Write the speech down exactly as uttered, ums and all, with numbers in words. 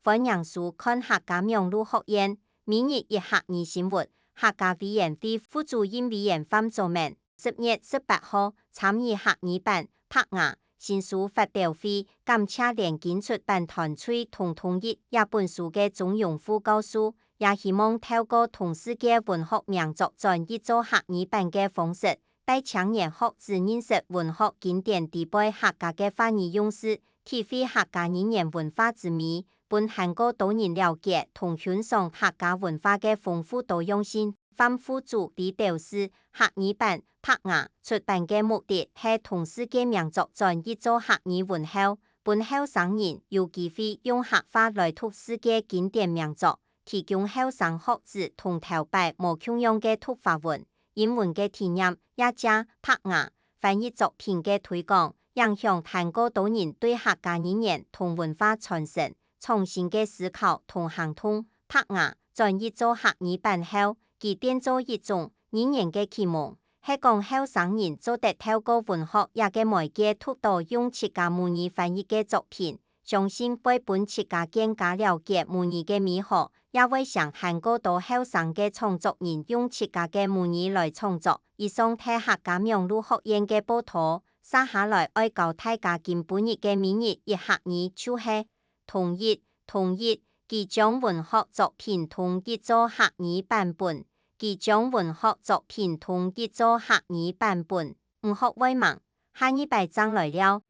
歡迎收看客家網路學院每日一客語新聞。客家委員會副主任委員范祖明十月十八號參與客語版《白牙》新書發表會，感謝聯經出版團隊同統一這本書个鍾永富教授，也希望透過同世界文學名作轉譯做客語版个方式，帶青年學子認識文學經典裡背客家个話語用字，體會客家語言文化之美，分還過多人了解同欣賞客家文化个豐富多樣性。范副主理表示，客語版《白牙》出版个目的係同世界名作轉譯做客語文後，分後生人有機會用客話來讀世界經典名作，提供後生學子同頭擺無共樣个讀法文、英文个體驗。這隻《白牙》翻譯作品个推廣，影響還過多人對客家語言同文化傳承、創新个思考同行動。《白牙》轉譯做客語版後，佢變做一種語言个啟蒙，係講後生人做得透過文學這个媒介讀到用自家母語翻譯个作品，相信會分自家更加了解母語个美好，也會成還過多後生个創作人用自家个母語來創作。以上係客家網路學院个報導，接下來愛教大家今晡日个每日一客語就係：統一，統一，佢將文學作品統一做客語版本，佢將文學作品統一做客語版本，毋學會盲，下二擺正來尞。